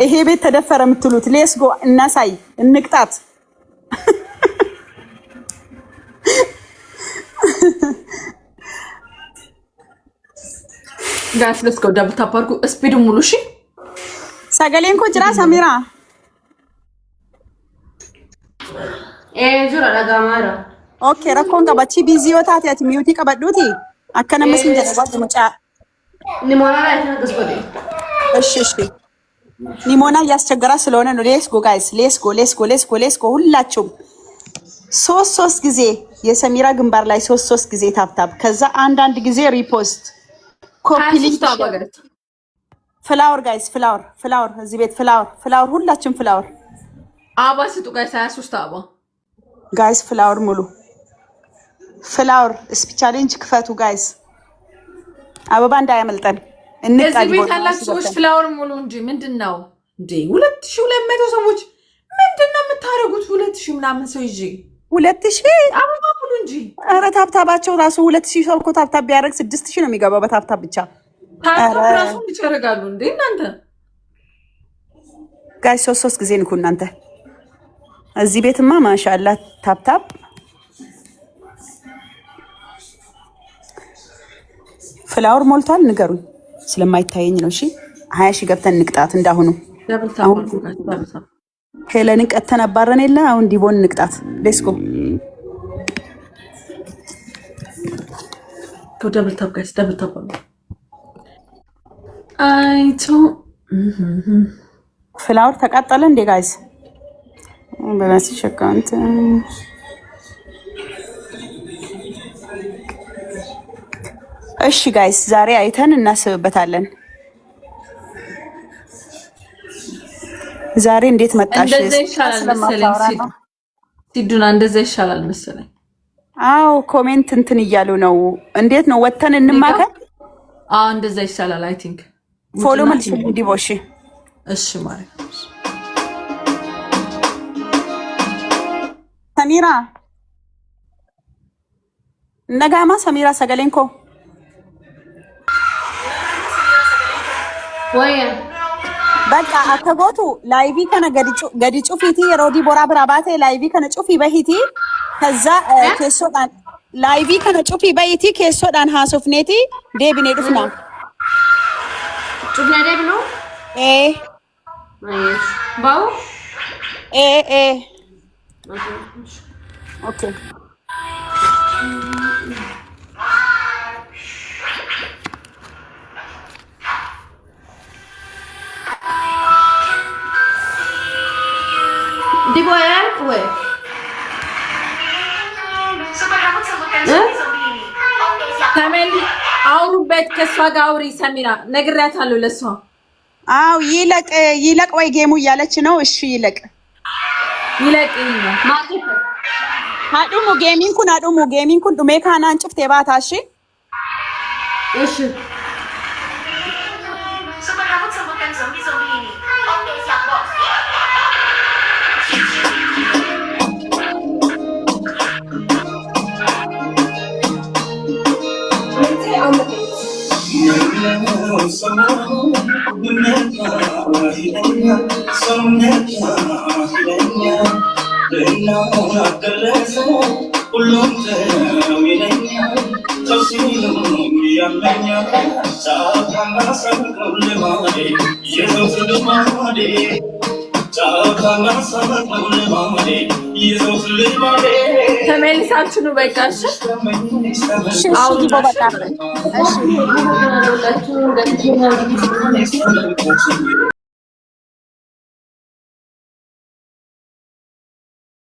ይሄ ቤት ተደፈረ የምትሉት let's go እናሳይ፣ እንቅጣት። Guys, let's go, double tap አድርጉ። Speed ሙሉ። እሺ። Sagaleen koo jira, Samira? Ee, jira, dhaga'amaadha. Okay, rakkoon qabachi busy yoo taate ati mute qabadhuuti akka nama siin jedhe godhu mucaa. Nimoonaa laayitiin akkas godhe. እሺ፣ ኒሞና እያስቸገራ ስለሆነ ነው። Let's go guys, let's go, let's go, let's go, let's go። ሁላችሁም ሶስት ሶስት ጊዜ የሰሚራ ግንባር ላይ ሶስት ሶስት ጊዜ tap tap፣ ከዛ አንድ አንድ ጊዜ repost, copy link, flower guys, flower, flower፣ እዚህ ቤት flower, flower፣ ሁላችሁም flower። አበባ ስጡ guys፣ 23 አበባ። Guys, flower ሙሉ፣ flower speed challenge ክፈቱ guys፣ አበባ እንዳያመልጠን። እዚህ ቤት ያላችሁ ሰዎች flower ሙሉ እንጂ ምንድን ነው እንዴ? 2200 ሰዎች ምንድን ነው የምታደርጉት? 2000 ምናምን ሰው ይዤ 2000 አበባ ሙሉ እንጂ። ኧረ tap tap ኣቸው ራሱ 2000 ሰው እኮ tap tap ቢያደርግ 6000 ነው የሚገባው በ tap tap ብቻ። Tap tap ራሱ እንዲህ ያደርጋሉ እንዴ እናንተ? Guys, ሶስት ሶስት ጊዜ ንኩ እናንተ። እዚህ ቤትማ ማሻአላ tap tap flower ሞልቷል። ንገሩኝ ስለማይታየኝ ነው። እሺ፣ 20,000 ገብተን ንቅጣት እንዳሁኑ። ሄለንን ቀተን አባረን የለ፣ አሁን ዲቦን ንቅጣት። Let's go. Double tap guys, double tap አይቶ። Flower ተቃጠለ እንዴ guys? በመሲሽ account። እሺ guys፣ ዛሬ አይተን እናስብበታለን። ዛሬ እንዴት መጣሽ? እንደዛ ይሻላል መሰለኝ ሲዱና፣ እንደዛ ይሻላል መሰለኝ። አዎ፣ comment እንትን እያሉ ነው። እንዴት ነው፣ ወተን እንማከር? አዎ፣ እንደዛ ይሻላል። I think Follow መልሽ ዲቦ። እሺ። እሺ ማለት ሰሚራ ነጋማ ሰሚራ sagaleen koo ወይ። Bakka akka gootu live kana gadi cufiitii yeroo Diboraa biraa baate live kana cufii bahiitii ከዛ keessoodhaan live kana cufii bahiitii keessoodhaan haasofneeti deebinee dhufna. Cufnee deebinu? Ee. Bahu? Ee ee. Okay. Diboo ወይ? ተመል አውሩበት፣ ከእሷ ጋር አውሪ ሰሚራ፣ ነግሬያታለሁ ለእሷ። አው ይለቅ ይለቅ ወይ game ኡ እያለች ነው። እሺ ይለቅ። ይለቅ። Haa dhumu game iin kun, haa dhumu game iin kun, dhumee kaanaan cuftee baataa, እሺ። እሺ። ተመልሳችሁ ነው በቃ። እሺ። እሺ ዲቦ በቃ እሺ።